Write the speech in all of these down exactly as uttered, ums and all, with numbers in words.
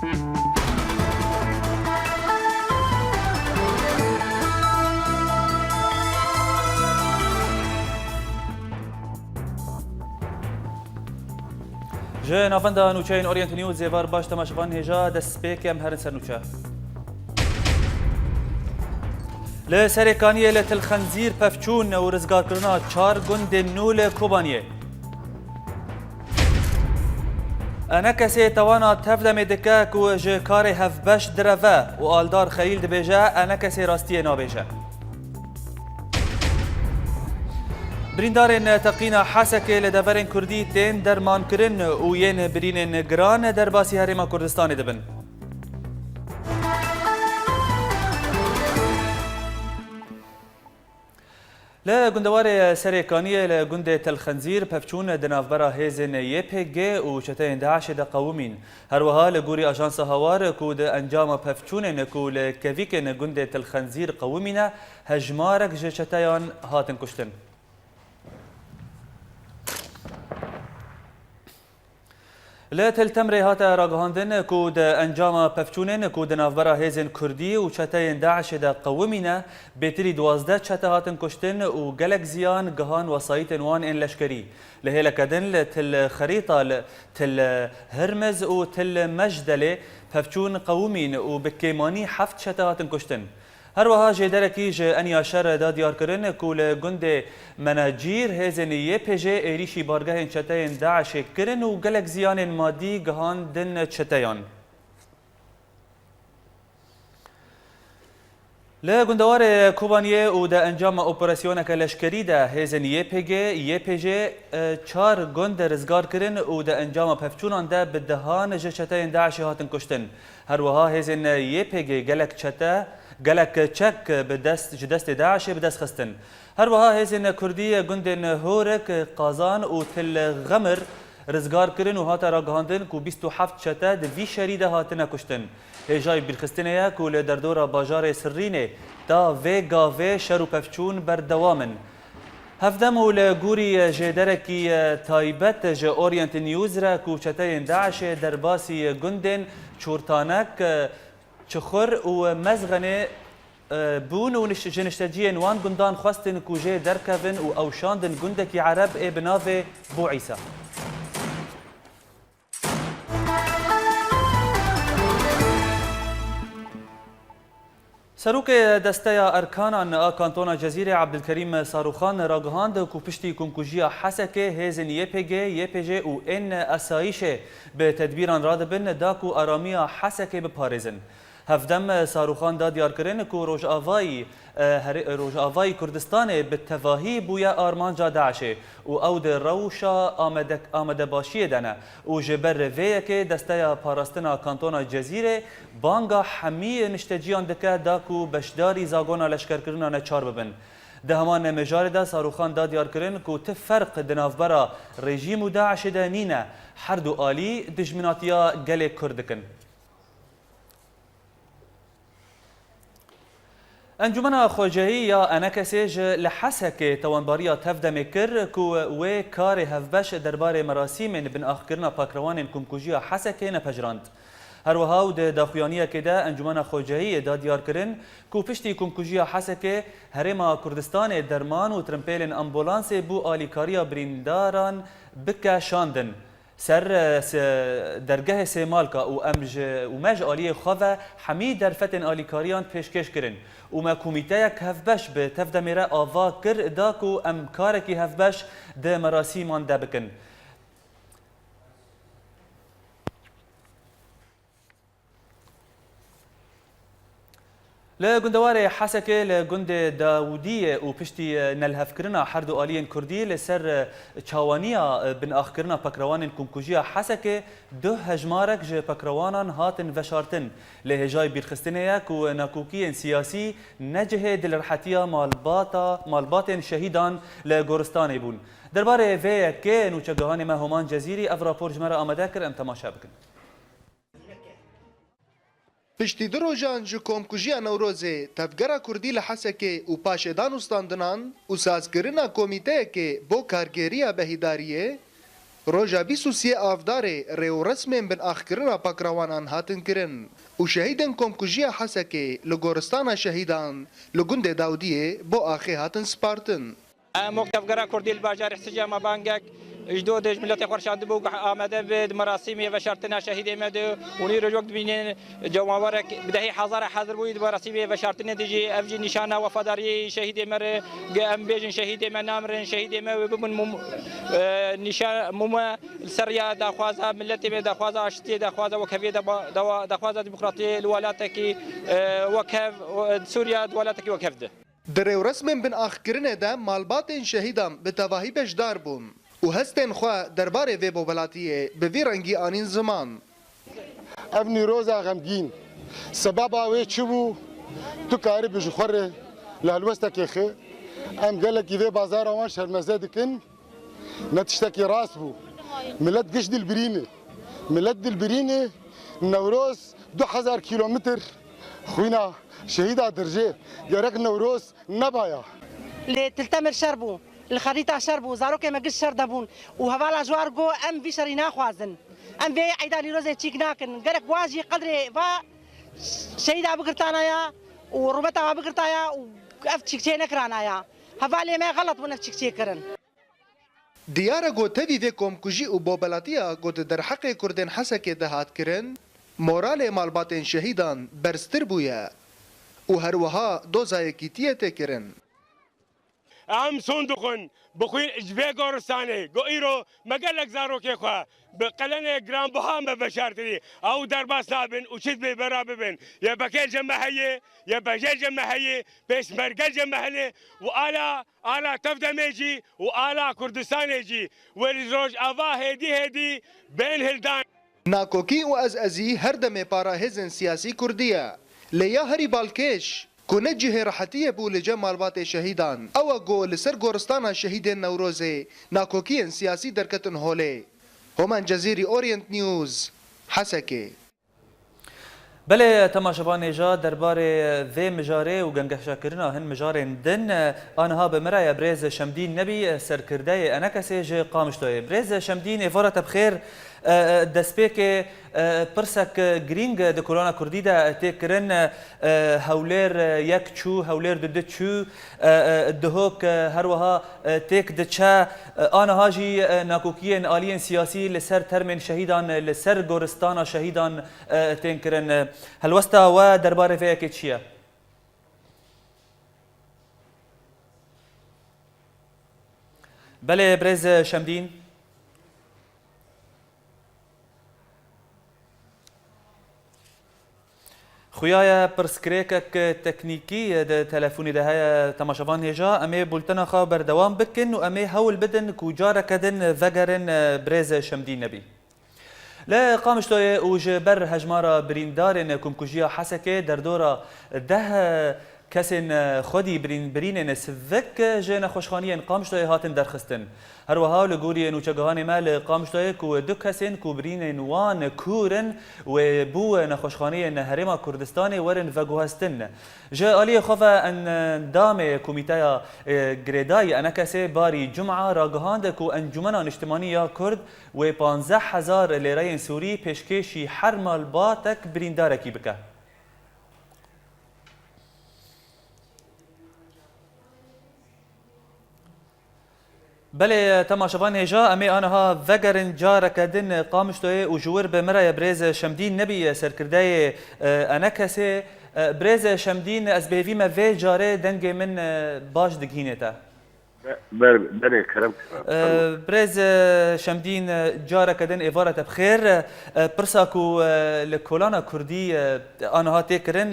Ji navenda nûçeyên Orient News, êvar baş temaşevan, hêja destpêkê em herin ser nûçe. Li Serêkaniyê li Til Xenzîr pevçûn û rizgarkirina çar gundên nû li Kobaniyê. Enekesê tawana tevdemê dike ku ji karê hevbeş direve û Aldar Xelîl dibêje, Enekesê rastiyê nabêje. Birîndarên teqîna Hesekê li deverên Kurdî tên dermankirin û yên birînên giran derbasî Herêma Kurdistanê dibin. Li gundewarê Serêkaniyê li gundê Tel Xenzîr pevçûn di navbera hêzên Y P G û çeteyên DAIŞê de qewimîn. Her wiha li gorî Ajansa Hawar ku di encama pevçûnên ku li kevîkên gundê Tel Xenzîr qewimîne, hejmarek ji çeteyan hatin kuştin. Li Til Temrê hate ragihandin ku di encama pevçûnên ku di navbera hêzên Kurdî û çeteyên DAIŞê de qewimîne, bêtirî duwazdeh çete hatin kuştin û gelek ziyan gihan wesayîtên wan ên leşkerî. Li hêleke din li Til Xerîta, li Til Hirmiz û Til Mecdelê pevçûn qewimîn û bi kêmanî heft çete hatin kuştin. Her wiha jêderekî ji Enya Şer da diyarkirin ku li gundê Menacîr hêzên Y P G êrîşî bargehên çeteyên DAIŞê kirin û gelek ziyanên madî gihandin çeteyan. Li gundewarê Kobaniyê û di encama operasyoneke leşkerî de hêzên Y P G, Y P G, e, çar gund rizgar kirin û di encama pevçûnan de bi dehan ji çeteyên DAIŞê hatin kuştin. Her wiha hêzên Y P G gelek çete, gelek çek bi dest, ji destê DAIŞê bi dest xistin. Her wiha hêzên Kurdî gundên Horik, Qazan û Til Xemir rizgar kirin û hate ragihandin ku bîst û heft çete di vî şerî de hatine kuştin. Hêjayî bîrxistinê ye ku li derdora bajarê Sirrînê ta vê gavê şer û pevçûn berdewam in. Hevdem û li gorî jêderekî taybet ji Orient News re ku çeteyên DAIŞê derbasî gundên Çortanek, Çixur û Mezxenê, e, bûn û niş-, ji nişteciyên wan gundan xwestin ku jê derkevin û ew şandin gundekî Ereb ê bi navê Bû Îsa. Serokê Desteya Erkanan a Kantona Cezîrê Ebdilkerîm Sarûxan ragihand ku piştî komkujiya Hesekê hêzên Y P G, Y P G û ên esayîşê bi tedbîran radibin da ku aramiya Hesekê biparêzin. Hevdem Sarûxan da diyarkirin ku Rojavayî, e, herê-, Rojavayî Kurdistanê bi tevahî bûye armanca DAIŞê û ew di rewşa amedek-, amadebaşiyê de ne û ji ber vê yekê Desteya Parastina Kantona Cezîrê banga hemî nişteciyan dike da ku beşdarî zagona leşkerkirina neçar bibin. Di heman mijarê de Sarûxan da diyarkirin ku ti ferq di navbera rejîm û DAIŞê de nîne, her du alî dijminatiya gelê Kurd dikin. Encûmena Xwecehî ya Enekesê ji li Hesekê tawanbariya tevdemê kir ku wê karê hevbeş derbarê merasîmên binaxkirina pakrewanên komkujiya Hesekê nepejirand. Her wiha û di daxuyaniyekê de Encûmena Xwecehiyê da diyarkirin ku piştî komkujiya Hesekê Herêma Kurdistanê derman û tirimpêlên ambulansê bo alîkariya birîndaran bike şandin. Ser, e, se-, dergehê Sêmalka û em ji, û me ji aliyê xwe ve hemî derfetên alîkariyan pêşkêş kirin û me komîteyek hevbeş bi tevdemê re ava kir da ku em karekî hevbeş di merasîman de bikin. Li gundewarê Hesekê li gundê Dawidiyê û piştî nelhevkirina her du aliyên Kurdî li ser çawaniya binaxkirina pekrewanên komkujiya Hesekê du hejmarek ji pekrewanan hatin veşartin. Lê hêjayî bîrxistinê ye ku nakokiyên siyasî ne cihê dilrehetiya malbata, malbatên şehîdan li goristanê bûn. Derbarê vê yekê nûçegihanê me Homan Cezîrî ev rapor ji me re amade kir, em temaşe bikin. Piştî du rojan ji komkujiya Newrozê, Tevgera Kurdî li Hesekê û paşê dan û standinan û sazkirina komîteyekê bo kargêriya behîdariyê, Roja bîst û sê Avdarê rê û resmên binaxkirina pakrawanan hatin kirin û şehîdên Komkujiya Hesekê li Goristana Şehîdan li gundê Dawdiyê bo axê hatin spartin. Em wek tevgera Kurdî li bajarê Hisica me bangek ji do dê ji miletê xwe rişandibû ku amade bi di merasîmê veşartina şehîdê me de û nîro wek dibînin cemawerek bi dehê hezara hazir bûyî di merasîmê veşartinê de jî ev jî nîşana wefadariyê şehîdê me re ge em bêjin şehîdê me namirin, şehîdê me wê bibin mum, e, nîşan mume li ser ya daxwaza miletê me, daxwaza aştiyê, daxwaza wekheviyê, dawa-, dawa-, daxwaza demokratiyê li welatekî, e, wekhev, e, Sûriya di welatekî wekhev de. Di rêwresmên binaxkirinê de malbatên şehîdan bi tevahî beşdar bûn û hestên xwe derbarê vê bobelatiyê bi vî rengî anîn ziman. Ev nîroza xemgîn, sebeba wê çi bû? Tu karibî ji xwe re li helwestekê xê. Em gelekî vê bazara wan şermeze dikin. Ne tiştekî rast bû. Milet giş dilbirîn e. Milet dilbirîn e. Newroz du hezar kîlometr xwîna şehîda dirjê. Gerek Newroz nebaya. Li Til Temir şer bû, li Xerîta şer bû, zarokê me giş şer de bûn û hevala ji wan got, em vî şerî naxwazin. Em vê eyda Nîrozê çîk nakin. Gerek wan jî qedrê va şehîda bigirtana ya û rûmeta wa bigirta ya û ev çîkçê nekirana ya. Hevalê me xelet bûn ev çîkçê kirin. Diyar e ku tevî vê komkujî û bobelatiya ku di derheqê Kurdên Hesekê de hat kirin, moralê malbatên şehîdan berztir bûye û her wiha doza yekîtiyê tê kirin. Em son dixwin, bixwîn ji vê goristanê, ku îro me gelek zarokê xwe bi qelenê giranbiha me veşartinî, ew derbas nabin û çi dibê bera bibin. YPG li cem me heye, YPJ li cem me heye, pêşmerge li cem me hene û ala, ala tev demê jî û ala Kurdistanê jî wê li Rojava hêdî hêdî bên hildan. Nakokî û ezezî her demê para hêzên siyasî kurdî ye. Lê ya herî balkêş, ku ne cihê rehetiyê bû li cem malbatê şehîdan, ew e ku li ser goristana şehîdên Newrozê nakokiyên siyasî derketin holê. Homan Cezîrî, Orient News, Hesekê. Belê, temaşevan hêja derbarê vê mijarê û gengeşakirina hin mijarên din, aniha bi me re ye birêz Şemdîn Nebî, serkirdeyê Enekesê ji Qamişloyê. Birêz Şemdîn, êvara te bi xêr. E, e, destpêkê, e, pirsek girîng di kolana kurdî de tê kirin, e, Hewlêr yek çû, Hewlêr du du çû, e, e, Duhok, e, her wiha, e, têk diçe. E, aniha jî, e, nakokiyên aliyên siyasî li ser termên şehîdan, e, li ser goristana şehîdan, e, tên kirin. E, helwesta we derbarê vê yekê çi ye? Belê, birêz Şemdîn. Xuya ye, pirsgirêkek teknîkî di telefonî de heye, temaşevan hêja. Em ê bultena xwe berdewam bikin û em ê hewl bidin ku careke din vegerin, e, birêz Şemdîn Nebî. Li Qamişloyê û ji ber hejmara birîndarên Komkujiya Hesekê derdora deh kesên xwedî birîn-, birînên sivik ji nexweşxaniyên Qamişloyê hatin derxistin. Her wiha li gorî nûçegihanê me li Qamişloyê ku du kesên ku birînên wan kûr in wê bo nexweşxaneyên Herêma Kurdistanê werin veguhestin. Ji aliyê xwe ve endamê Komîteya, e, Girêdayî Enekesê Barî Cuma ragihand ku Encûmena Niştimanî ya Kurd wê panzdeh hezar lêreyên Sûrî pêşkêşî her malbatek birîndarekî bike. Belê, temaşevan hêja, em ê aniha vegerin careke din Qamişloyê û ji wir bi me re ye birêz Şemdîn Nebî, serkirdeyê, e, Enekesê. E, birêz Şemdîn, ez bi hêvî me vê carê dengê min, e, baş digihînê te. Be-, ber-, belê, kerem, kerem. E, birêz, e, Şemdîn, e, careke din êvara te bi xêr. E, pirsa ku, e, li kolana kurdî, e, aniha tê kirin,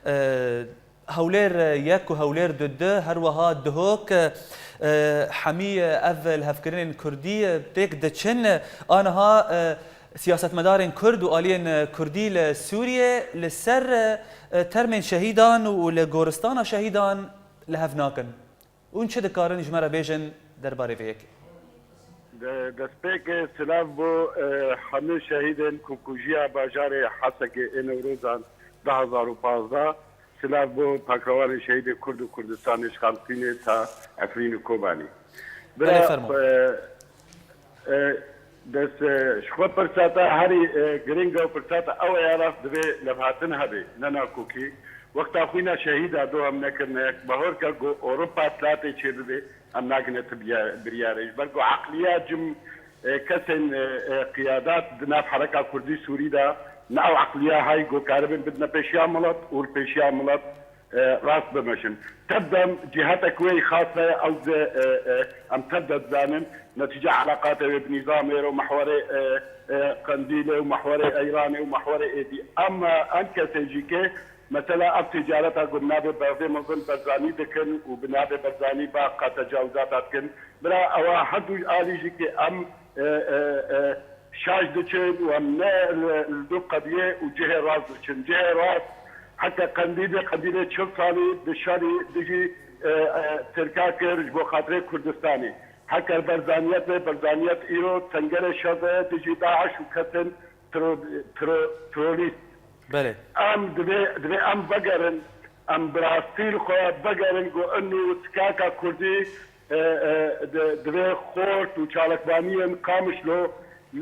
e, Hewlêr yek û Hewlêr du du, her wiha Duhok, e, hemî ev lihevkirinên kurdî têk diçin. Aniha, e, siyasetmedarên kurd û aliyên kurdî li Sûriyê li ser, e, termên şehîdan û li goristana şehîdan li hev nakin. Hûn çi dikarin ji me re bêjin derbarê vê yekê? De-, destpêkê silav bo, e, hemû şehîdên Komkujiya bajarê Hesekê ê Newrozan du hezar û pazdeh. Silav bo pakrawanên şehîdê Kurd û Kurdistanê ji Xanfînê ta Efrîn û Kobanî. Belê, bira, fermo. E, e, Bes, e, ji xwe pirsa te herî, e, giring e û pirsa te ew e ya rast divê levhatin hebe, ne nakokî. Wexta xwîna şehîda do em nekirine yek, bahor ke ku Ewropa tilatê çêbibe, em nagine ti biya-, biryarê. Ji ber ku eqliya cim, e, kesên, e, e, qiyadat di nav hereka Kurdî Sûrî de ne ew eqliya hay ku karibin bidine pêşiya milet û li pêşiya milet e, rast bimeşin. Tevdem cîhetek wê xas heye, ew de, e, e, em tevde dizanin, netîce eleqatê wê bi nîzamê re û mehwerê, e, e, Qendîlê û mehwerê Eyranê û mehwerê êdî. Em, e, em kesê jî ke mesela ev ticareta ku bi navê Bexdê Mezin Berzanî dikin û bi navê Berzanî ba qe tecawizata dikin. Bira ewa her du alî jî ke em, e, e, e, şaş diçin û em ne li, li du qediyê û cihê rast diçin. Cihê rast heke Qendîlê, Qendîlê çil salî di şerî dijî, e, e, Tirka kir ji bo xatirê Kurdistanê. Heke Berzaniyet be, Berzaniyet îro tengerê şer de dijî DAIŞ û kesên tro-, tro-, terorîst. Belê. Em divê, divê em vegerin, em bi rastî li xwe vegerin ku inu sikaka Kurdî, e, e, di-, divê xort û çalakvaniyên Qamişlo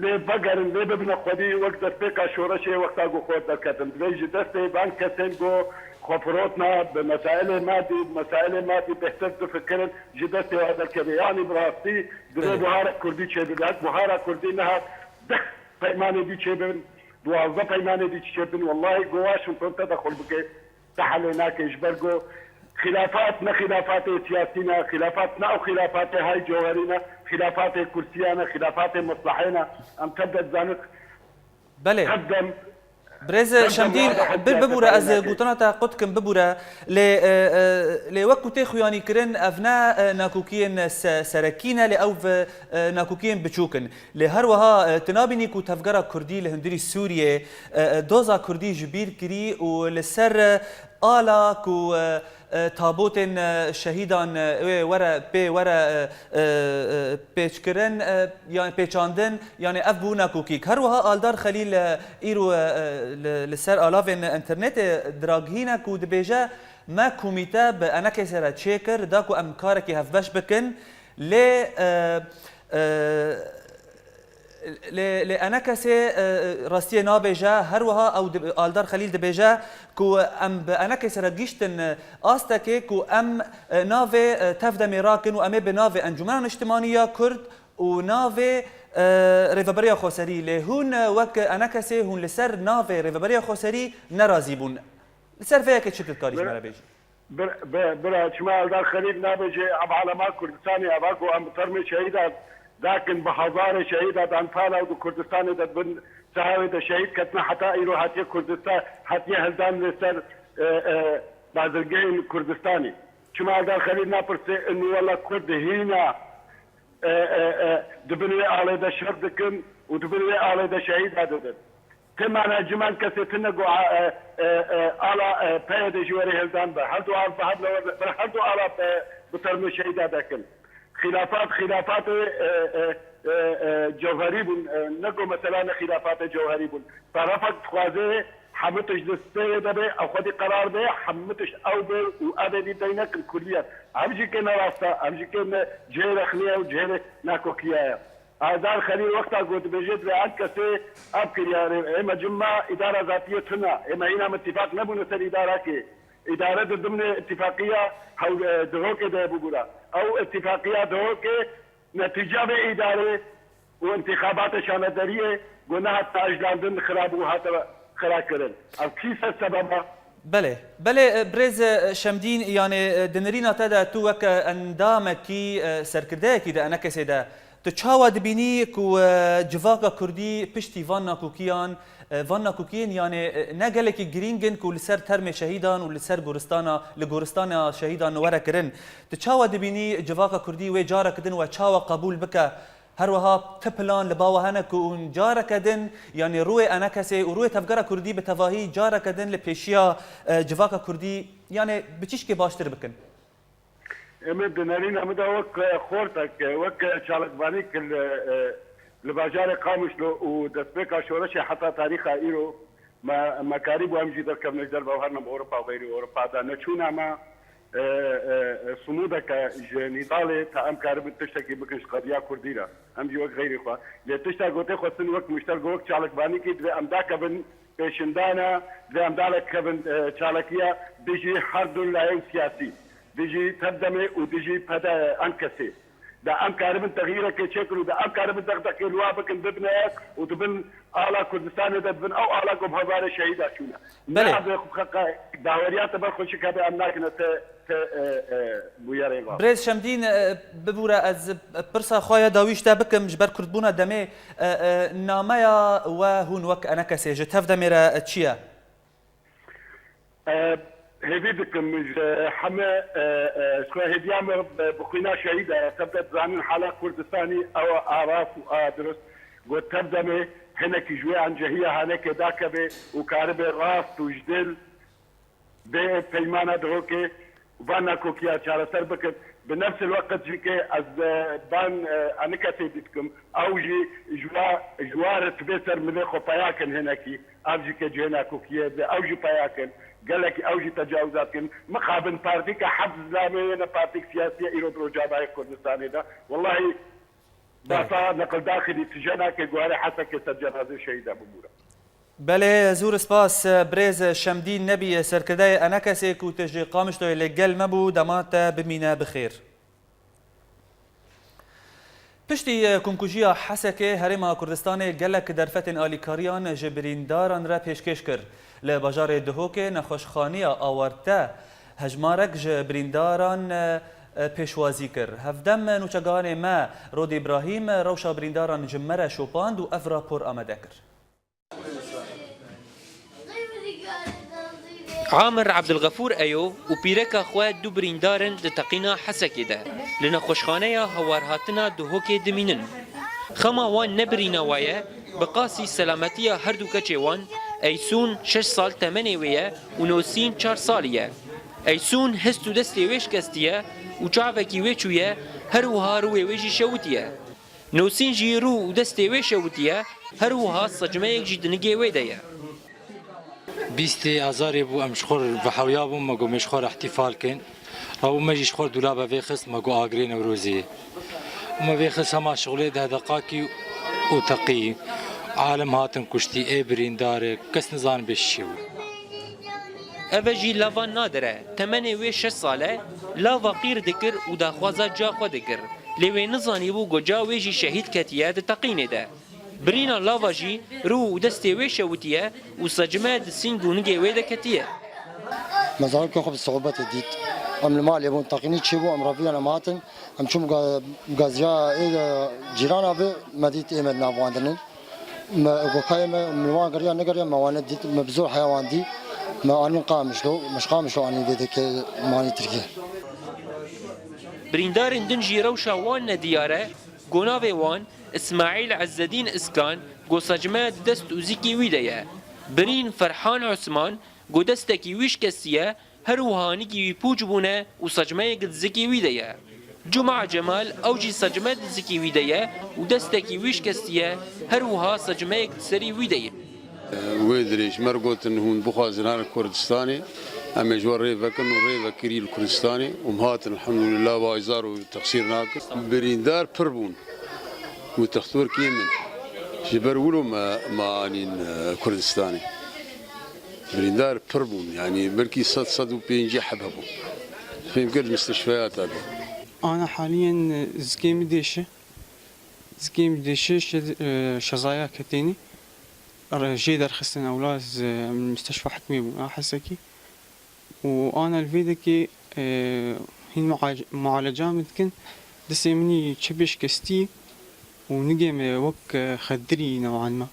lê vegerin, lê bibine xwedî wek destpêka şoreşê wexta ku xort derketin. Divê ji destê van kesên ku xwe firotna bi mesailê madî, bi mesailê madî bêhtir difikirin, ji destê wan derkeve. Yanî bi rastî divê Belê. buhara Kurdî çêbibe. Buhara Kurdî niha deh peymanê dî çêbin, duwazdeh peymanê dî çêbin. Wellahî ku Washington te dexul bike. Te helê nake ji ber ku xilafat ne xilafatê siyasî ne, xilafat ne ew xilafatê hay cewherî ne, xilafatê kursiya ne, xilafatê meslehê ne. Em tev de dizanin Belê. tev dem, Birêz tev dem Şemdîn, wada bi-, hediya bibûre, ez tevayî nake. gotina te qut kim, bibûre. Lê, e, e, lê wek ku tê xuyanî kirin, ev ne, e, nakokiyên se-, serekî ne, lê ew, e, nakokiyên biçûk in. Lê her wiha, e, tu nabînî ku tevgera Kurdî li hundirî Sûriyê, e, e, doza Kurdî ji bîr kirî û li ser, e, ala ku, e, e, tabotên, e, şehîdan, e, wê were, pê were, e, e, e, pêçkirin, e, yan pêçandin, yanî ev bû nakokîk. Her wiha Aldar Xelîl, e, îro, e, e, li, li ser alavên înternetê diragihîne ku dibêje, me komîte bi Enekesê re çêkir, da ku em karekî hevbeş bikin, lê, e, e, Lê, lê Enekesê, e, rastiyê nabêje, her wiha ew di-, Aldar Xelîl dibêje ku em bi Enekesê re gihîştin, e, astekê ku em, e, navê, e, tevdemê rakin û em ê bi navê Encûmena Niştimanî ya Kurd û navê, e, Rêveberiya Xweserî. Lê hûn, e, wek Enekesê hûn li ser navê Rêveberiya Xweserî nerazî bûn. Li ser vê yekê çi tu dikarî ji me re bêjî? Bir, bi, bira, çima Eldar Xelîl nabêje, ev alema Kurdistanê, eva ku em bi termê şehîda dakin, bi hezarê şehîda dan pala û di Kurdistanê de bin sehawê de şehîd ketine, heta îro hatiye Kurdistan, hatiye hildan li ser, e, e, bazirgehên Kurdistanê. Çima Eldar Xelîl napirse, inu wela Kurd hîna, e, e, e, di bin wê alê de şer dikin û di bin wê alê de şehîda didin. Ti mane ciman kesê tune ku, e, e, e, ala, e, P Y D ji werê hildan be. Her du al bi hev le were, her du ala bi, bi termê şehîda dekin. Xilafat, xilafatê, e, e, e, e, cewherî bûn. E, ne ku mesela ne xilafatê cewherî bûn. Tarafek dixwaze hemû tişt di stêyê de be, ew xwedî qerar be, hemû tişt ew be û ev ê dî dey nekin kulliyet. Ev jî kê ne rast e, ev jî kê ne cihê rexnê ye û cihê nakokiya ye. Eldar Xelîl wexta ku dibêje divê her kesê ev kiryarê, ê me cimma îdara zatiyê tune, ê me hîna mitîfaq nebûne ser îdarekê. Îdare di dimnê îtîfaqiya hew-, e, Dihokê de bûbûra. Ew îtîfaqiya Dihokê netîca vê îdarê û întîxabatê şanedariyê ku nehat tajlandin xira bû hate xira kirin. Ev kî ser sebeba? Belê, belê, e, birêz, e, Şemdîn, yanê, e, di nirîna te de tu weke endamekî, e, serkirdeyekî di Enekesê de, tu çawa dibînî ku, e, civaka Kurdî piştî van nakokiyan, e, van nakokiyên, yanê, e, ne gelekî girîng in ku li ser termê şehîdan û li ser goristana, li goristana şehîdan were kirin? Tu çawa dibînî civaka Kurdî wê carek din we çawa qebûl bike? Her wiha ti plan li ba we hene ku hûn careke din, yanî rûyê Enekesê û rûyê tevgera Kurdî bi tevahî careke din li pêşiya, e, civaka Kurdî, yanî bi çi şikê baştir bikin? Em ê di nerîna min de wek, e, xortek, e, wek, e, çalakvanî ki li, e, li bajarê Qamişlo û destpêka şoreşê heta tarîxa îro me, me karîbû em jî derkevne ji derve û herine bi Ewropa û xeyrî Ewropa de. Neçûna me, e, e, e, simûdeke ji Nîdalê ta em karibin tiştekî bikin ji qediya Kurdî re. Em jî wek xeyrê xwe. Lê tişta gotê xwestin wek muşter got, wek çalakvanîkî divê em dakevin pêşindana, divê em dalek kevin, e, çalakiya dijî her du layên siyasî, dijî Tevdemê û dijî P D Enkesê. Da em karibin texyîrekê çêkin û da em karibin dexdexkê li wa bikin, bibine yek û di bin ala Kurdistanê de, di bin ew ala ku bi hevalê şehîda çûne. Belê. Ne, bi xeqa daweriya te ber xweşik hebe, em nakine te, te, e, e, bûyerê va. Birêz Şemdîn, e, bibûre ez pirsa xwe ya dawî ji te bikim, ji ber kurdbûna demê, e, e, nameya we hûn wek Enekesê ji Tevdemê re çi ye? E, hêvî dikim ji heme, e, e, ji xwe hêviya me bi, bi xwîna şehîda ye. Tevde dizanin hala Kurdistanî ew a rast û a dirust. Got Tevdemê hinekî ji wê encehiya hanekê dakeve û karibe rast û ji dil bê peymana Dihokê van nakokiya çareser bikin. Bi nefs el-weqt jî ke ez, e, ban, e, Enekesê dî dikim, ew jî ji wa, ji wa re tibê ser milê xwe peya kin hinekî. Ev jî ke cihê nakokiyê de ew jî peya kin. Gelekî ew jî tecawizat kin. Mixabin partîka heft zilamê yê ne partîk siyasî ye îro di Rojavayê Kurdistanê de. Wellahî Belê. Basa neqildaxî dî tije nake guharê Hesekê ser cenazê şehîda bibûre. Belê, zûr spas, birêz Şemdîn Nebî, serkirdeyê Enekesê ku tu ji Qamişloyê li gel me bû, dema te bimîne bi xêr. Piştî komkujiya Hesekê, Herêma Kurdistanê gelek derfetên alîkariyan ji birîndaran re pêşkêş kir. Li bajarê Duhokê nexweşxaneya Awarte hejmarek ji birîndaran, e, pêşwazî kir. Hevdem nûçeganê me Rod Îbrahîm rewşa birîndaran ji me re şopand û ev rapor amade kir. Amir Abdulgafûr Eyo û pîreka xwe du birîndar in di teqîna Hesekê de li nexweşxaneya Hawarhatina Duhokê dimînin. Xema wan ne birîna wa ye, bi qasî selametiya her du keçê wan, Eysûn şeş sal temenê wê ye û Nosîn çar salî ye. Eysûn hest û destê wê şikestiye û çavekî wê çûye, her wiha rûyê wê jî şewitiye. Nosîn jî rû û destê wê şewitiye, her wiha secmeyek jî di nigê wê de ye. Bîstê Azarê bû, em ji xwe ve hewiya bûn, me got, "Em ê ji xwe re îhtîfal kin." Rabû me jî ji xwe re dûlabe vêxist, me got, "Agirê Newrozê." Me vêxist hema şixulê deh deqakî û teqî. Alem hatin kuştî, ê birîndarê, kes nizan bê çi bû. Eve jî lava Nadir e, temenê wê şeş sal e, lava qîr dikir û daxwaza ca xwe dikir. Lê wê nizanîbû ku ca wê jî şehîd ketiye di teqînê de. Birîna lava jî rû û destê wê şewitiye û secme di sîng û nigê wê de ketiye. Me zarokên xwe bi siûbetê dît. Em li malê bûn, teqînî çêbû, em reviyane em hatin. Em çûn ga-, gaziya ê de cîrana ve, me dît ê me di nav wan de ne. Me gokayê me, min wan geriya negeriya, me wan nedît, me bi zor heya wan dî. Me anîn Qamişlo, me ji Qamişlo anîn vê deke manî Tirkiye. Birîndarên din jî rewşa wan ne diyar e, gonavê wan, Îsmaîl Ezzedîn Iskan, go secme di dest û zikî wî de ye. Birîn Ferhan Osman, go destekî wî şikestî ye, her wiha nigî wî pûç bûne û secmeyek di zikî wî de ye. Cuma Cemal, ew jî secme di zikî wî de ye û destekî wî şikestî ye, her wiha secmeyek di serî wî de ye. Wê dirê ji me re gotin, hûn bixwazin herin Kurdistanê, em ê ji we rê vekin û rê vekirî li Kurdistanê û em hatin, elhamdulillah, wayzar û texsîr nakin. Birîndar pir bûn û textûrkê min. Ji ber wilo me, me anîn, e, Kurdistanê. Birîndar pir bûn, yanî belkî sed, sed û pêncî heb hebûn. Fêm kir, mistişfeya te de. Ana haliyen, e, zikê min dêşe. Zikê min dêşe, şe-, e, şezaya ketênî. Re-, jê derxistin ewla ez, e, mistişfa hikmê bûn a Hesekî. Û ana li vê dekê, e, hîn muac-, mualeca min dikin. Destê min î çepê şikestî û nigê min wek, e, xedirî newan me.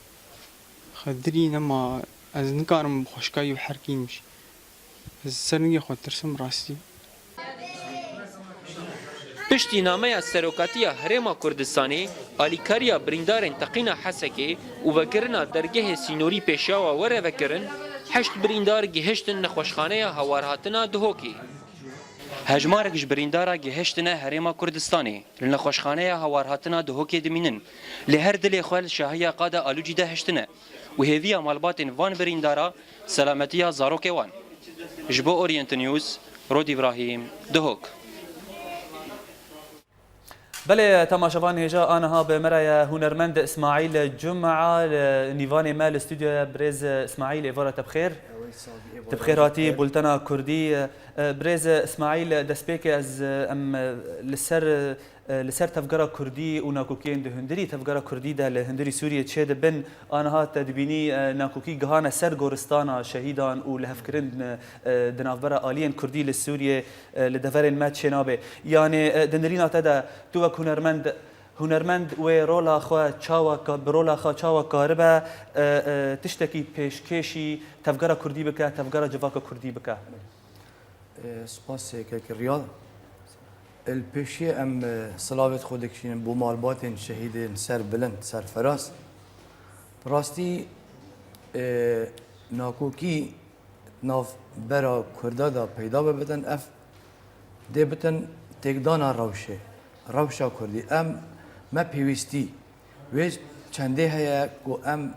Xedirî nema, ez nikarim bi xweşkayî biherkînim jî. Ez ser nigê xwe ditirsim rastî. Piştî nameya Serokatiya Herêma Kurdistanê, alîkariya birîndarên teqîna Hesekê û vekirina dergehê sînorî pêşawa were vekirin, heşt birîndar gihiştin nexweşxaneya Hawarhatina Duhokê. Hejmarek ji birîndara gihiştine Herêma Kurdistanê, li nexweşxaneya Hawarhatina Duhokê dimînin, lê her dilê xwe li şahiya qada Alûcî de hiştine û hêviya malbatên van birîndara selametiya zarokê wan. Ji bo Orient News, Rod Îbrahîm, Duhok. Belê, temaşevan hêja aniha bi me re ye hunermend Îsmaîl Cuma, li nîvanê me li stûdyoya birêz Îsmaîl, êvara te bi xêr. Ew ê sabî, êvara Te bi xêr hatî, bi xêr. Bultena Kurdî. E, birêz Îsmaîl, destpêkê ez, e, em, e, li ser, e, li ser tevgera Kurdî û nakokiyên di hundirî tevgera Kurdî de li hundirî Sûriyê çêdibin. Aniha te dibînî, e, nakokî gihane ser goristana şehîdan û lihevkirin, e, di navbera aliyên Kurdî li Sûriyê, e, li deverên me çênabe. Yanê, e, di nirîna te de tu wek hunermend, hunermend wê rola xwe çawa ka-, bi rola xwe çawa karibe, e, e, tiştekî pêşkêşî tevgera Kurdî bike, tevgera civaka Kurdî bike? E, spas kek Riyad. Li pêşiyê em, e, silavêt xwe dikişînin bo malbatên şehîdên ser bilind, serfiraz. Bi rastî, e, nakokî nav bera Kurda de peyda bibitin, ev dê bitin têkdana rewşê, rewşa Kurdî. Em, me pêwîstî wê çendê heye ku em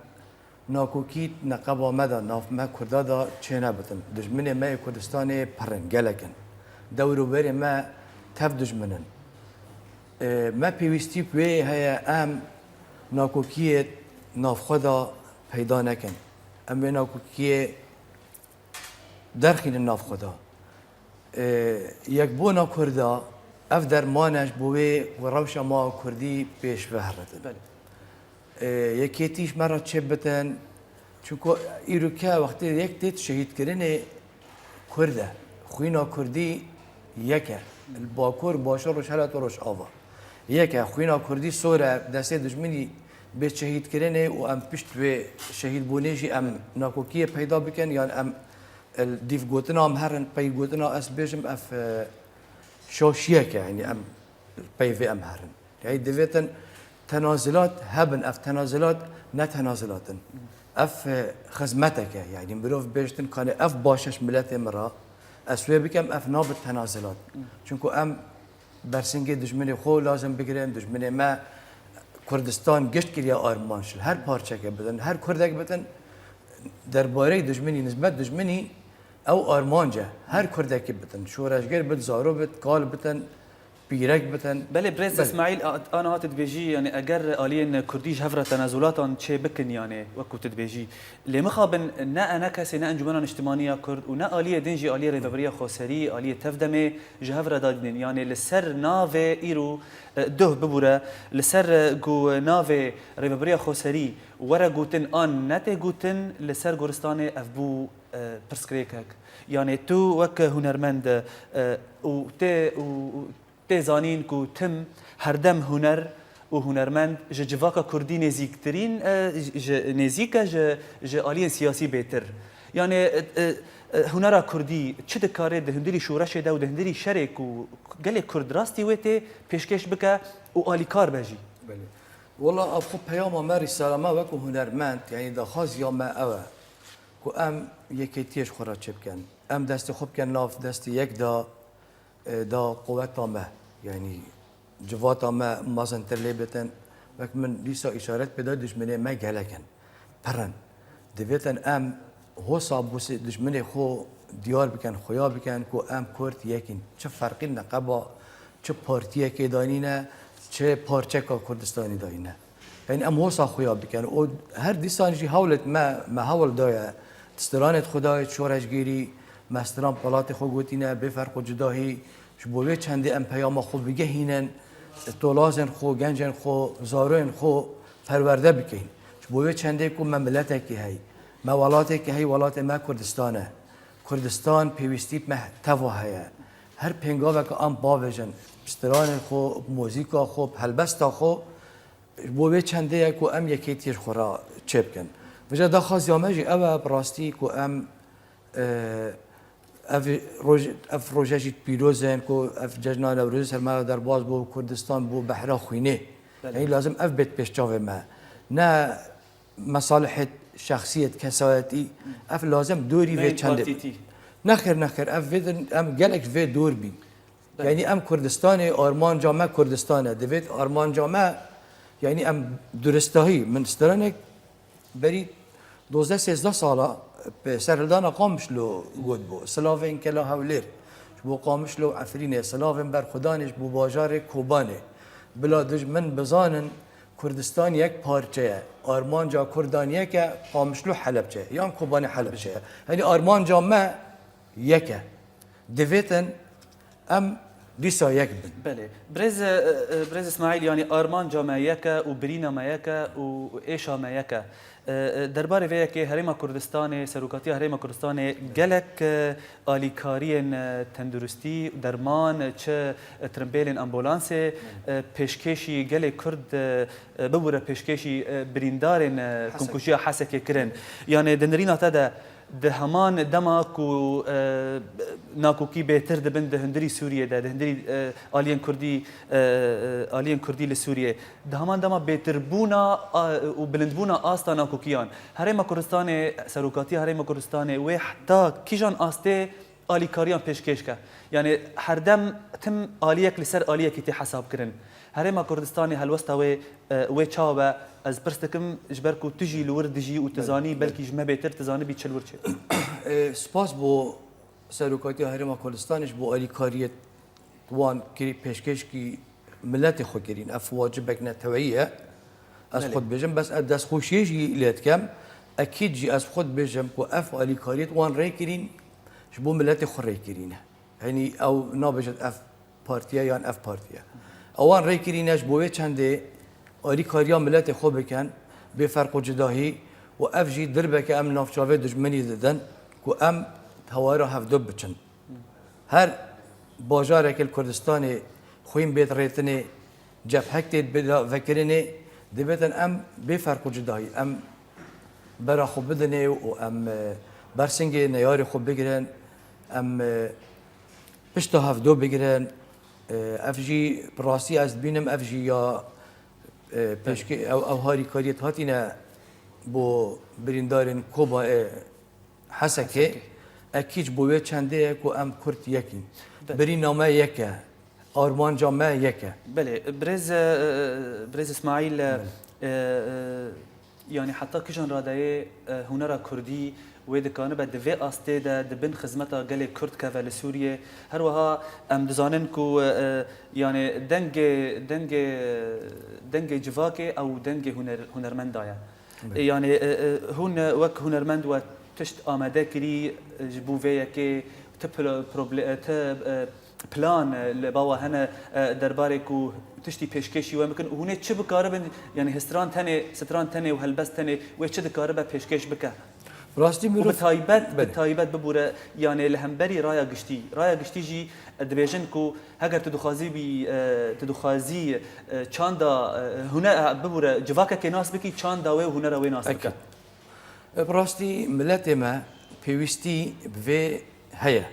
nakokî neqeba me de, nav me Kurda de çênebitin. Dijminê me yê Kurdistanê pir in, gelek in. Dewr û berê me tev dijmin in. E, me pêwîstî bi wê heye em nakokiyê navxwe de peyda nekin. Em wê nakokiyê derxînin nav xwe de. E, yekbûna Kurda, ev derman e ji bo wê ku rewşa me a Kurdî pêş ve heritin. Belê. E, yekêtî ji me re çêbitin. Çunku îroke wextê yek têt şehîdkirinê Kurd e. Xwîna Kurdî yek e. Li Bakur, Başûr, Rojhilat û Rojava. Yek e. Xwîna Kurdî sor e. Destê dijminî bê şehîdkirinê û em pişt vê şehîdbûnê jî em nakokiyê peyda bikin, yan em li dîv gotina em herin, pey gotina ez bêjim ev, e, şaşiyek e, yanî em pey vê em herin. Yanî divêtin tenazilat hebin, ev tenazilat ne tenazilat in. Ev, e, xizmetek e, yanî mirov bêjtin kanê ev baş e ji miletê min re, ez wê bikim, ev nabit tenazilat. Çunku em bersingê dijminê xwe lazim bigirin, dijminê me Kurdistan gişt kiriye armanc, li her parçeke bitin, her Kurdek bitin, derbareyê dijminî, nisbet dijminî ew armanc e, her Kurdekî bitin, şoreşger bit, zaro bit, kal bitin, pîrek bitin. Belê, birêz Belê. Îsmaîl, a-, aniha tu dibêjî, yanî eger aliyên Kurdî ji hev re tenazulatan çê bikin, yanî wekû tu dibêjî, lê mixabin ne ENKSê, ne Encûmena Niştimanî ya Kurd û ne aliyê din jî, aliyê Rêveberiya Xweserî, aliyê Tevdemê ji hev re dadînin. Yanî li ser navê îro, e, duh bibûre, li ser, e, ku navê Rêveberiya Xweserî were gotin an ne tê gotin, li ser goristanê ev bû, e, pirsgirêkek. Yanî tu wek hunermend, e, û tê, û, û tê zanîn ku tim herdem huner û hunermend ji civaka kurdî nêzîktirîn, e, ji, ji nêzîk e ji, ji aliyên siyasî bêtir. Yanî, e, e, e, hunera kurdî çi dikare di hundirî şoreşê de û di hundirî şerê ku gelê kurd rastî wê tê pêşkêş bike û alîkar be jî? Belê. Wela ev xwe peyama me, rîsala me wekû hunermend, yanî daxwaziya me ew e ku em yekêtiyê ji xwe re çêbikin. Em destê xwe bikin nav destê yek de, e, da quweta me, yanî civata me mezintir lê bitin. Wek min dîsa îşaret pê da, dijminê me gelek in, pir in. Divêtin em hosa bûsê dijminê xwe diyar bikin, xuya bikin ku em Kurd yek in. Çi ferqî neqeba çi partiyekê danîne, çi parçeka Kurdistanî danîne. Yanî em hosa xuya bikin. Û her dîsan jî hewlet me, me hewl daye. Di stranê xwe dayê şoreşgêrî, me stran pelatê xwe gotîne, bê ferq û cudahî, ji bo vê çendê em peyama xwe bigehînin, tolazên xwe, gencên xwe, zaroyên xwe perwerde bikeyin. Ji bo vê çendê ku me miletekî hey, me welatekî hey, welatê me Kurdistan e. Kurdistan pêwîstî bi me teva heye. Her pêngaveke em bavêjin, bi stranên xwe, bi muzîka xwe, bi helbesta xwe, ji bo vê çendê ye ku em yekêtiyê ji xwe re çêbikin. Vêca daxwaziya me jî ew e, bi rastî ku em, e, ev roj, ev roje jî pîroz in ku ev cejna Newrozê ser me re derbas bû, Kurdistan bû behra xwînê. Belê. Yanî lazim ev bêt pêş çavê me. Ne mesalihêt şexsiyêt, kesayetî, ev lazim dorî vê Neyên çendê. Partîtî. Nexêr, nexêr, ev vê din, em gelek ji vê dor bîn. Belê. Yanî em Kurdistanê, armanca me Kurdistan e. Divêt armanca me, yanî em duristahî, min stranek berî dozdeh sêzdeh sala bi serhildana Qamişlo got bû. Silavên Kela Hewlêr. Ji Bo Qamişlo û Efrînê silavên berxwedanê ji bo bajarê Kobanê. Bila dijmin bizanin Kurdistan yek parçe ye. Armanca Kurdan yek e, Qamişlo Helepçe ye. Yan Kobanê Helepçe ye. Yanî armanca me yek e. Divêtin em dîsa yek bin. Belê. Birêz, e, e, birêz Îsmaîl, yanî armanca me yek e û birîna me yek e û êşa me yek e. E, e, derbarê vê yekê Herêma Kurdistanê, Serokatiya Herêma Kurdistanê gelek, e, alîkariyên, e, tenduristî, derman, çi, e, tirimbêlên ambulansê, e, pêşkêşî gelê Kurd, e, e, bibûre pêşkêşî, e, birîndarên, e, Hesek. Komkujiya Hesekê kirin. Yanê di nirîna te de, di heman dema ku, e, nakokî bêtir dibin di hundirî Sûriyê de, di hundirî, e, aliyên Kurdî, e, e, aliyên Kurdî li Sûriyê, di heman dema bêtirbûna, a, û bilindbûna asta nakokiyan, Herêma Kurdistanê, Serokatiya Herêma Kurdistanê wê heta kîjan astê alîkariyan pêşkêş ke? Yanî herdem tim aliyek li ser aliyekî tê hesabkirin. Herêma Kurdistanê helwesta wê, e, wê çawa be? Ez pirs dikim, ji ber ku tu jî li wir dijî û tu Belê, zanî, belê. Belkî ji me bêtir tu zanibî çi li wir çê. E, spas bo Serokatiya Herêma Kurdistanê ji bo alîkariyê wan kirî pêşkêşkî miletê xwe kirîn. Ev wacibek neteweyî ye. Ez Belê. Xwe dibêjim, bes ez destxweşiyê jî lê dikem. Ekîd jî ez xwe dibêjim ku ev alîkariyê wan rê kirîn, ji bo miletê xwe rê kirîne. Yanî ew nabêjin ev partiye yan ev partiye. Ewan rê kirîne ji bo wê çendê alîkariya miletê xwe bikin, bê ferq û cudahî û ev jî dirbeke em navçavê dijminî didin ku em hewara hevdu biçin. Her bajareke li Kurdistanê xwîn bê dirêtinê, cephek tê bida vekirinê, dibêtin em bê ferq û cudahî, em bera xwe bidinê û em, e, bersingê neyarê xwe bigirin, em, e, pişta hevdo bigirin. E, ev jî bi rastî ez dibînim, ev jî ya, e, pêşkê-, ew, ew harîkariyê hatîne bo birîndarên Koba, e, Hesekê, Hesekê. Ekî ji bo wê çendê ye ku em Kurd yek in. Be- Birîna me yek e, armanca me yek e. Belê, birêz, e, e, birêz Îsmaîl, e, Belê. e, e, yanî heta kijan radeyê, e, hunera Kurdî wê dikanibe di vê astê de di bin xizmeta gelê Kurd keve li Sûriyê? Her wiha em dizanin ku, e, e, yanî dengê, dengê, dengê civakê ew dengê huner-, hunermenda ye. Belê. Yanî, e, e, hûn, e, wek hunermend we tişt amade kirî, e, ji bo vê yekê ti pl-, proble-, e, ti, e, plan, e, li ba we hene, e, derbarê ku tiştî pêşkêşî we bikin û hûn ê çi bikaribin, yanî histran tenê, stran tenê û helbest tenê wê çi dikaribe pêşkêş bike? Rastî Û mirov bi taybet, bi Belê. taybet bibûre, yanî li hemberî raya giştî. Raya giştî jî, e, dibêjin ku heger tu dixwazî bî, e, tu dixwazî, e, çanda, e, hune-, e, bibûre, civakekê nas bikî, çanda wê û hunera wê nas bike. Ekîd. E, bi rastî miletê me pêwîstî bi vê heye.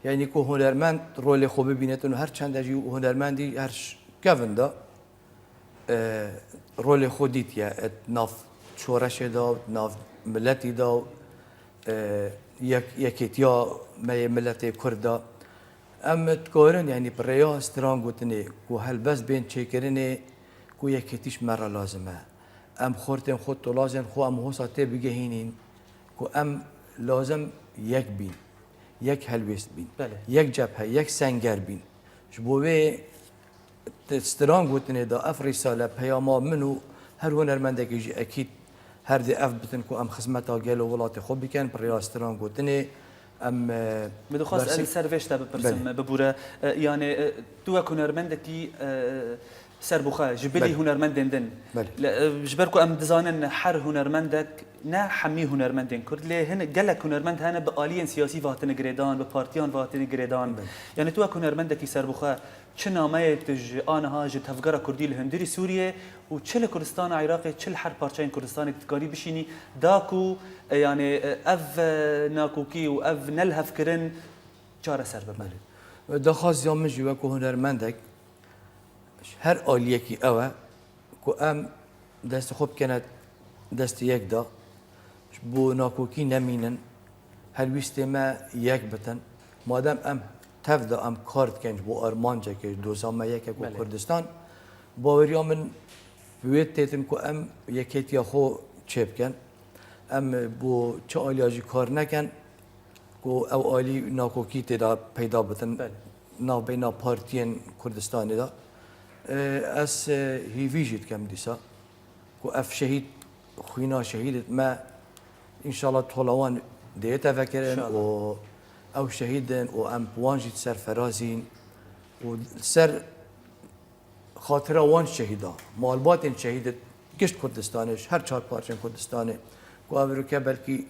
Yanî ku hunermend rolê xwe bibînetin û her çende jî hunermendî her ş-, kevin de, e, rolê xwe dîtiye, e, di nav şoreşê de, di nav miletî de, e, yek-, yekêtiya me yê miletê Kurd de. Em dikarin, yanî bi rêya stran gotinê ku helbest bên çêkirinê ku yekêtî ji me re lazim e. Em xortên xwe, tolazên xwe, em hosa tê bigehînîn ku em lazim yek bîn, yek helwêst bîn, Belê. yek cephe, yek senger bîn. Ji bo wê Di stran gotinê de ev rîsale peyama min û her hunermendekî jî ekîd her dê ev bitin ku em xizmeta gel û welatê xwe bikin, bi rêya stran gotinê em, e, Min dixwest ez bersi- li ser vê ji te bipirsim, Belê. bibûre. E, yanê, e, tu wek hunermendekî, e, serbixwe, ji bilî Belê. hunermendên din. Belê. Le, e, ji ber ku em dizanin her hunermendek, ne hemî hunermendên Kurd, lê hin gelek hunermend hene bi aliyên siyasî ve hatine girêdan, bi partiyan ve hatine girêdan. Belê. Yanê tu wek hunermendekî serbixwe, Çi nameyê tu ji aniha ji tevgera Kurdî li hundirî Sûriyê û çi li Kurdistana Iraqê, çi li her parçeyên Kurdistanê dikarî bişînî, da ku, e, yanê, e, ev, e, nakokî û ev nelihevkirin çareser bibe? Belê. Daxwaziya min jî wekû hunermendek ji her aliyekî ew e ku em destê xwe bikene destê yek de, ji bo nakokî nemînin, helwîstê me yek bitin. Madem em tev de em kar dikin ji bo armancekê, ji doza me yek e ku Belê. Kurdistan, baweriya min bi wê têtin ku em yekêtiya xwe çêbikin. Em bo çi aliya jî kar nekin, Ku ew alî nakokî tê de peyda bitin Belê. navbeyna partiyên Kurdistanê de. E, ez, e, hîvî jî dikem dîsa ku ev şehîd, xwîna şehîdê me înşallah tola wan dê yête vekirin İnşallah. û ew şehîd in û em bi wan jî serferazîn û ser xatira wan şehîda, malbatên şehîdê gişt Kurdistanê, ji her çar parçên Kurdistanê, ku ev rûke belkî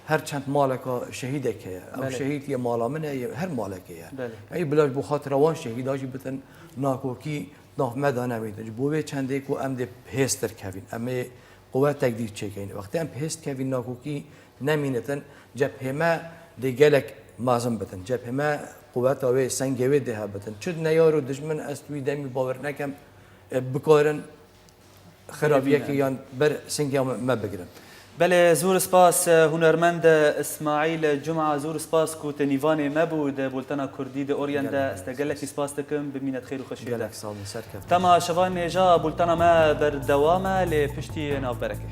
her çend maleka şehîdek heye. Ew Belê. şehîd yê mala min e, yê her malekê ye. Belê. Ey bila ji bo xatira wan şehîda jî bitin nakokî nav me de nemîtin. Ji bo vê çendê ku em dê hêz derkevin, em ê quwetek dî çêkeyin. Wextê em hêz dikevin nakokî nemînitin, cephê me dê gelek mezin bitin. Cephê me quweta wê, sengê wê dê hebitin. Çi neyar û dijmin ez tu wî demî bawer nekem, e, bikarin xirabiyekê Bibînin. yan ber singê me, me bigirin. Belê, zûr spas, e, hunermend Îsmaîl Cuma, zûr spas ku te nîvanê me bû di Bultena Kurdî di Orient de. Gelek Ez te gelekî spas dikim, bimîne di xêr û xweşiyê de. Gelek sağ olun, serkeftin. Temaşevanên hêja, bultena me berdewam e, lê piştî navberekê.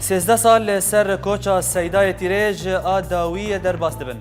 Sêzdeh sal li ser koça Seydayê Tîrêj a dawî derbas dibin.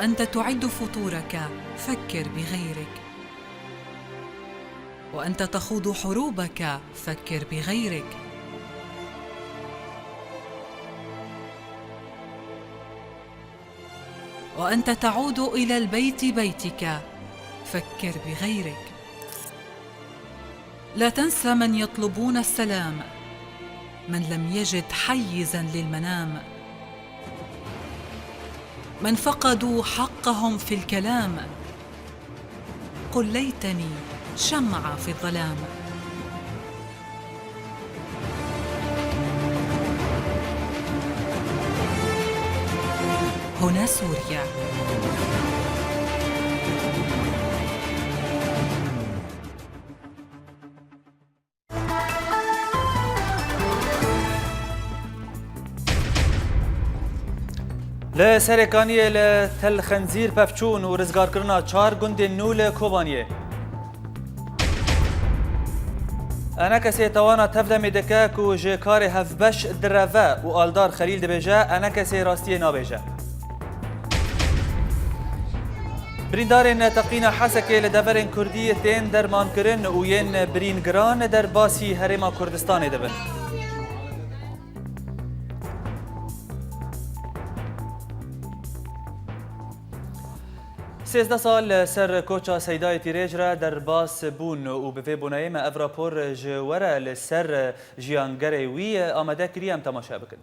وأنت تعد فطورك، فكر بغيرك. وأنت تخوض حروبك، فكر بغيرك. وأنت تعود إلى البيت بيتك، فكر بغيرك. لا تنسى من يطلبون السلام، من لم يجد حيزا للمنام، من فقدوا حقهم في الكلام. قل ليتني شمعة في الظلام. هنا سوريا. Li Serêkaniyê li Tel Xenzîr pevçûn û rizgarkirina çar gundên nû li Kobaniyê. ENKSê tawana tevdemê dike ku ji karê hevbeş direve û Aldar Xelîl dibêje, ENKSê rastiyê nabêje. Birîndarên teqîna Hesekê li deverên Kurdî tên dermankirin û yên birîn giran derbasî Herêma Kurdistanê dibin. Sêzdeh sal li ser koça Seydayê Tîrêj re derbas bûn û bi vê boneyê me ev rapor ji we re li ser jiyangerê wî amade kiriye, em temaşe bikin.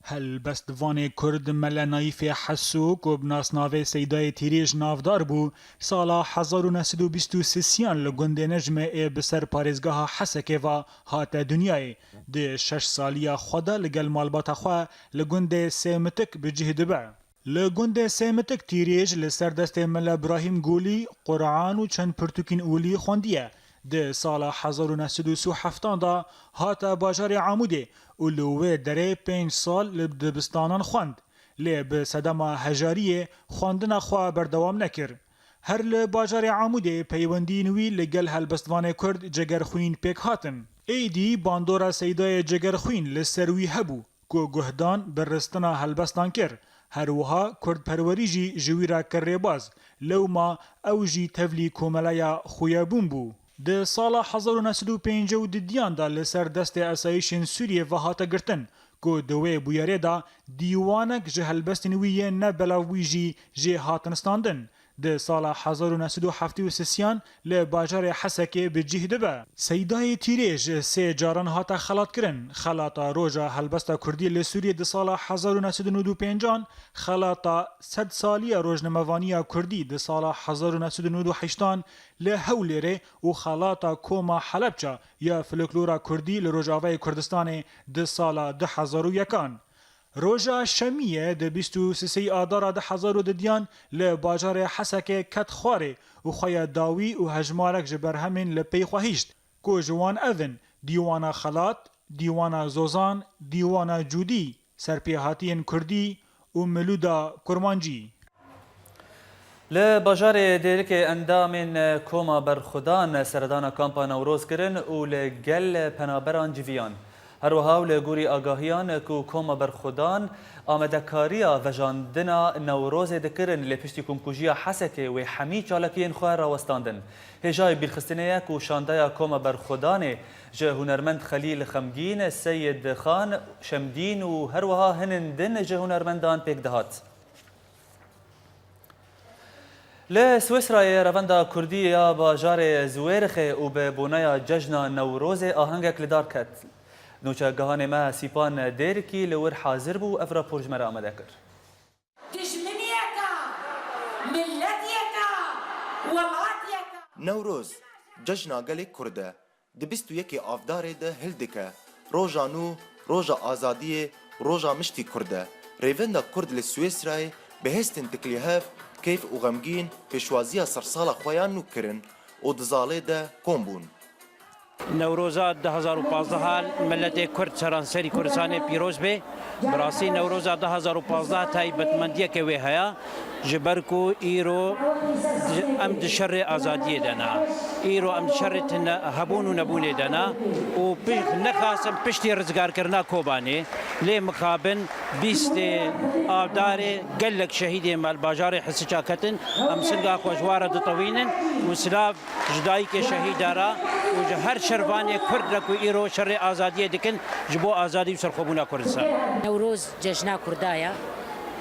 Helbestvanê Kurd Mele Naîfê Heso ku bi nasnavê Seydayê Tîrêj navdar bû, sala hezar û neh sed û bîst û sisiyan li gundê Necmê ê bi ser parêzgeha Hesekê ve hate dinyayê. Di şeş saliya xwe de li gel malbata xwe li gundê Sêmitik bi cih dibe. Li gundê Sêmitik Tîrêj li ser destê Mele Birahîm Gûlî Quran û çend pirtûkên olî xwendiye. Di sala hezar û neh sed û sî û heft de hate bajarê Amûdê û li wê derê pênc sal li dibistanan xwend. Lê bi sedema hejariyê xwendina xwe berdewam nekir. Her li bajarê Amûdê peywendiyên wî li gel helbestvanê Kurd Cegerxwîn pêk hatin. Êdî bandora Seydayê Cegerxwîn li ser wî hebû ku guhdan bi ristina helbestan kir. Her wiha kurdperwerî jî ji wî re kir rêbaz. Lewma ew jî tevlî komeleya xuyebûn bû. Di sala hezar û neh sed û pêncî û didiyan de li ser destê esayîşên Sûriyê ve hate girtin ku di wê bûyerê de dîwanek ji helbestên wî yên ne belavbûyî jî jê hatin standin. Di sala hezar û neh sed û heftê û sisiyan li bajarê Hesekê bi cih dibe. Seydayê Tîrêj sê caran hate xelatkirin. Xelata Roja Helbesta Kurdî li Sûriyê di sala hezar û neh sed û nod û pêncan, xelata sed saliya rojnamevaniya Kurdî di sala hezar û neh sed û nod û heştan li Hewlêrê û xelata Koma Helebça ya folklora Kurdî li Rojavayê Kurdistanê di sala du hezar û yekan. Roja Şemiyê di bîst û sisê Adara du hezar û didiyan li bajarê Hesekê ket xwarê û xwe ya dawî û hejmarek ji berhemên li pey xwe hişt ku ji wan ev in: Dîwana Xelat, Dîwana Zozan, Dîwana Cûdî, Serpêhatiyên Kurdî û Milûda Kurmancî. Li bajarê Dêrikê endamên Koma Berxwedan seredana Kampa Newroz kirin û li gel penaberan civiyan. Her wiha û li gorî agahiyan ku Koma Berxwedan amadekariya vejandina Newrozê dikirin, lê piştî komkujiya Hesekê wê hemî çalakiyên xwe rawestandin. Hêjayî bîrxistinê ye ku şandeya Koma Berxwedanê ji hunermend Xelîl Xemgîn, Seyid Xan Şemdîn û her wiha hinên din ji hunermendan pêk dihat. Li Swîsrayê revenda Kurdî ya bajarê Zûêrixê û bi boneya cejna Newrozê ahengek li dar ket. Nûçegihanê me Sîpan Dêrikî li wir hazir bû û ev rapor ji me re amade kir. Dijminiyeke, miletiyeke, welatiyeke. Newroz, cejna gelê Kurd e. Di bîst û yekê Avdarê de hildike. Roja nû, roja azadiyê, roja miştî Kurd e. Rêvenda Kurd li Swîsrayê bi hêstin tiklîhev, keyf û xemgîn pêşwaziya sersala xwe ya nû kirin û di zalê de kom bûn. Newroza du hezar û pazdeh miletê Kurd seranserî Kurdistanê pîroz be. Bi rastî Newroza du hezar û pazdeh taybetmendiyeke wê heye, ji ber ku îro di-, em di şerê azadiyê de ne. Îro em di şerê tune hebûn û nebûnê de ne û pi-, nexasim piştî rizgarkirina Kobanê, lê mixabin bîstê Adarê gelek şehîdê me li bajarê Hisiça ketin, em singa xwe ji wan re ditewînin û silav ji dayikê şehîda re û ji her şervanê Kurd re ku îro şerê azadiyê dikin ji bo azadî û serxwebûna Kurdistan. Newroz cejna Kurda ye.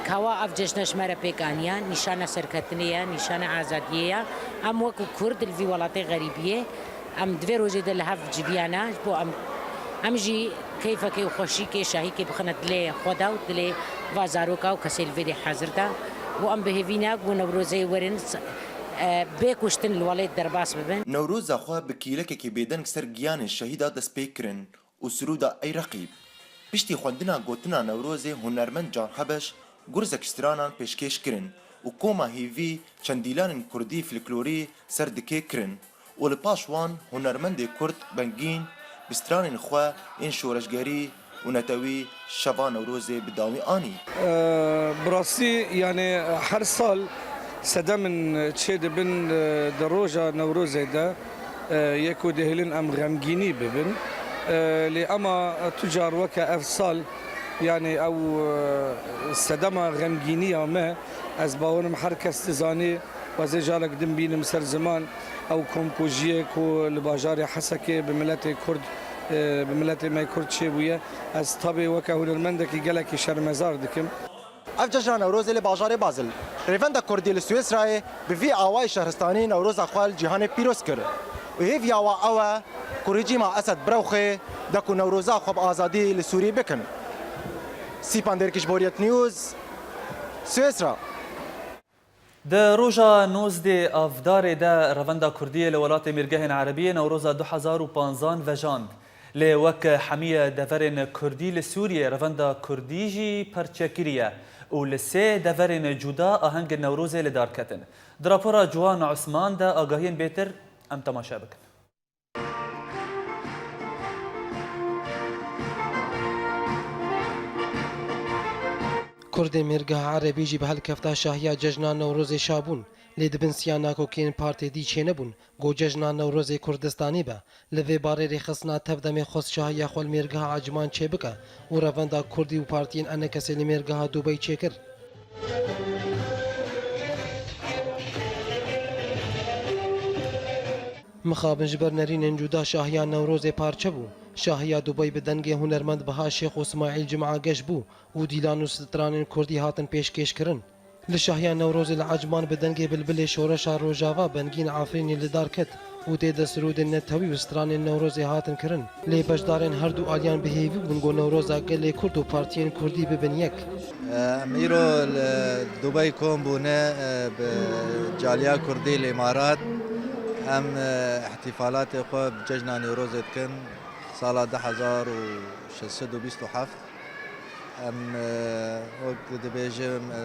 Kawa ev cejna ji me re pêk aniye, nîşana serketinê ye, nîşana azadiyê ye. Em wekî Kurd li vî welatê xerîbiyê, em di vê rojê de li hev civiyane, ji bo em, em jî keyfekê û xweşîkê, şahîkê bixine dilê xwe de û dilê va zaroka û kesê li vê dê hazir de. Û em bi hêvî ne ku Newrozê werin, e, bê kuştin li welêt derbas bibin. Newroza xwe bi kîlekekî bêdeng ser giyanê şehîda dest pê kirin û sirûda Ey Reqîb. Piştî xwendina gotina Newrozê hunermend Can Hebeş gurzek stranan pêşkêş kirin û koma hêvî çend dîlanên kurdî folklorî ser dikê kirin û li paş wan hunermendê kurd Bengîn bi stranên xwe ên şoreşgerî û netewî şeva Newrozê bi dawî anî. Bi rastî, yanî her sal sedemên çêdibin, e, di roja Newrozê de, e, yê ku dihêlin em xemgînî bibin. E, lê ema tu car weke ev sal, yanî ew, e, sedema xemgîniya me, ez bawerim her kes dizanî, ez ê carek din bînim ser ziman, ew komkujiyê ku li bajarê Hesekê bi miletê Kurd, e, bi miletê me Kurd çêbûye, ez tabê weke hunermendekî gelekî şermezar dikim. Ev cejna Newrozê li bajarê Bazil, rêvenda Kurdî li Swîsrayê bi vî awayî şehristanî Newroza xwe li cîhanê pîroz kir û hêviya wan ew e ku rejîma Esed birewxe de ku Newroza xwe bi azadî li Sûrî bikin. Sîpan Derkiş, Boriyet News, Swêsra. Di roja nozdeh Avdarê de Revenda Kurdî li welatê Mêrgehên Erebî Newroza du hezar û panzan vejand. Lê wek hemiye deverên Kurdî li Sûriyê, Revenda Kurdî jî perçe kiriye û li sê deverên cuda ahengên Newrozê li dar ketin. Di rapora Ciwan Osman de agahiyên bêtir em temaşe bikin. Kurdên Mêrgeha Erebî jî bi helkefta şahiya cejna Newrozê şa bûn, lê di bin siya nakokiyên partê dî çênebûn, ku cejna Newrozê Kurdistanî be. Li vê barê rêxistina Tevdemê xwest şahiya xwe li Mêrgeha Ecman çêbike û revenda Kurdî û partiyên ENKSê li Mêrgeha Dubey çêkir. Mixabin ji ber nerînên cuda şahiya Newrozê parçe bû. Şahiya Dubey bi dengê hunermend Biha Şêx û Smaîl Cima geş bû û dîlan û stranên kurdî hatin pêşkêşkirin. Li şahiya Newrozê li Ecman bi dengê bilbilê şoreşa Rojava Bengîn Efrînî li dar ket û tê de sirûdên netewî û stranên Newrozê hatin kirin. Lê beşdarên her du aliyan bi hêvî bûn ku Newroza gelê Kurd û partiyên Kurdî bibin yek. Em îro li Dubey kom bûne, e, bi caliya Kurdî li Îmarat. Em, e, îhtîfalatê xwe bi cejna Newrozê dikin, sala du hezar û şeş sed û bîst û heft. Em, e, wek dibêjim, e,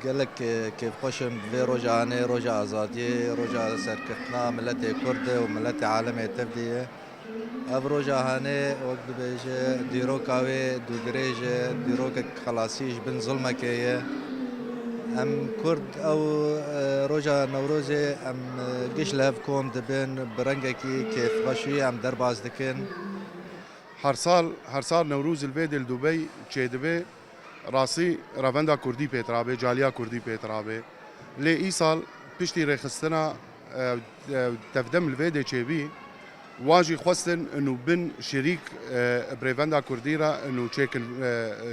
gelek, e, kêfxweş im bi vê roja hanê, roja azadiyê, roja serkeftina miletê Kurd e û miletê alemê tevdî ye. Ev roja hanê, wek dibêje, dîroka wê dûdirêj e, dîrokek xelasî ji bin zilmekê ye. Em Kurd ew, e, roja Newrozê em, e, giş li hev kom dibin, bi rengekî kêfxweşî em derbas dikin. Her sal, her sal Newroz li vê dê li Dubey çêdibe. Rastî revenda Kurdî pê tirabe, caliya Kurdî pê tirabe. Lê îsal piştî rêxistina, e, e, Tevdem li vê dê çêbî, wan jî xwestin û bin şirîk, e, bi rêvenda Kurdî re û çêkin, e,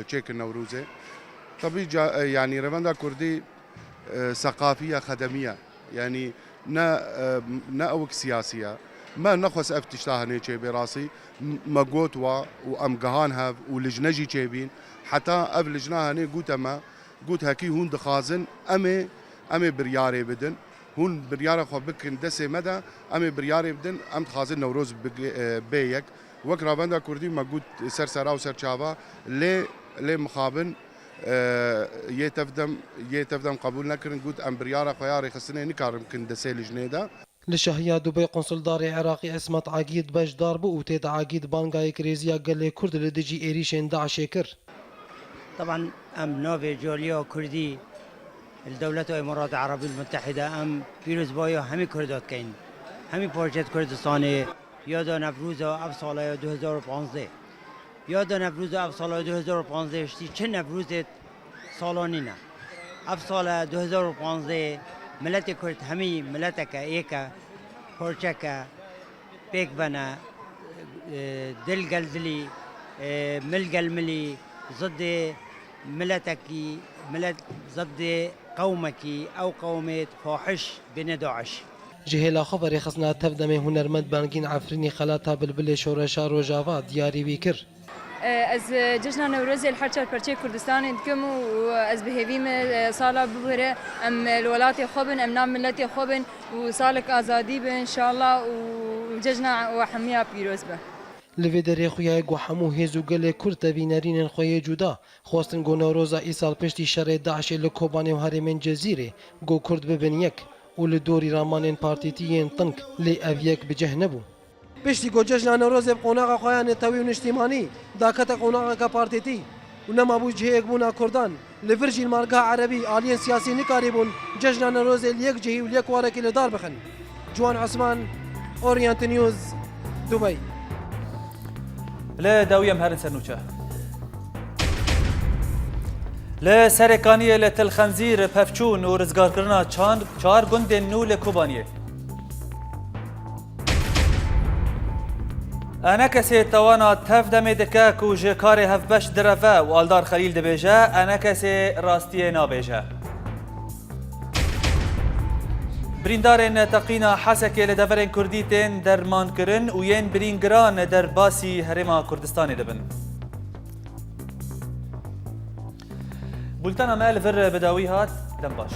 çêkin Newrozê. Tabî ca-, e, yanî rêvenda Kurdî, e, seqafî ye, xedemî ye. Yanî ne, e, ne ewk siyasî ye. Me nexwest ev tişta hinê çêbê rastî. M-, me got wa û em gihan hev û lijne jî çêbîn. Heta ev lijna hinê gote me, got hekî hûn dixwazin em ê, em ê biryarê bidin. Hûn biryara xwe bikin destê me de, em ê biryarê bidin, em dixwazin Newroz bige-, e, bê yek. Wek Ravenda Kurdî me got ser sera û ser çava, lê, lê mixabin, e, yê tevdem, yê tevdem qebûl nekirin, got em biryara xwe ya rêxistinê nikarin bikin destê lijnê de. Li şahiya Dubey Konsuldarê Iraqî Esmat Agîd beşdar bû û tê de Agîd banga yek rêziya gelê Kurd li dijî êrîşên DAIŞê kir. Teban em navê caliya Kurdî li Dewleta Îmarata Erebî Mutehîde em pîrozbahiya hemî Kurda dikeyin. Hemî parçet Kurdistanê yada Newroza ev sala ya du hezar û panzdeh. Yada Newroza ev sala du hezar û panzdeh ştî çi Newrozê sala nîne. Ev sala du hezar û panzdeh miletê Kurd hemî mileteke êk e, parçeke pêk vene, e, dil gel dilî, e, mil gel milî, zidê miletekî, milet zidê qewmekî, ew qewmê fahiş bêne DAIŞ. Ji hêla xwe ve rêxistina Tevdemê hunermend Bengîn Efrînî xelata bilbilê şoreşa Rojava diyarî wî kir. Ez cejna Newrozê li her çar perçeyê Kurdistanê dikim û ez bi hêvî me sala bibire em li welatê xwe bin, em nav miletê xwe bin û salek azadî be înşallah û cejna we hemiya pîroz be. Li vê derê xuya ye ku hemû hêz û gelê Kurd tevî nerînên xwe yê cuda, xwestin ku Newroza îsal piştî şerê DAIŞê li Kobanê û herêmên Cezîrê ku Kurd bibin yek û li dorî ramanên partîtî yên teng, lê ev yek bi cih nebû. Piştî ku cejna Newrozê bi qonaxa xwe ya netewî û niştîmanî dakete qonaxeke partîtî û nemabû cihê yekbûna Kurdan, li vir jî li margeha Erebî aliyên siyasî nikarîbûn cejna Newrozê li yek cihî û li yek warekî li dar bixin. Ciwan Osman, Orient News, Dubey. Li dawiyê em herin ser nûçe. Li Serêkaniyê li Til Xenzîr pevçûn û rizgarkirina çar, çar gundên nû li Kobaniyê. ENKSê tawana Tevdemê dike ku ji karê hevbeş direve û Aldar Xelîl dibêje, ENKSê rastiyê nabêje. Birîndarên teqîna Hesekê li deverên Kurdî tên dermankirin û yên birîn giran derbasî Herêma Kurdistanê dibin. Bultena me li vir bi dawî hat. Dem baş.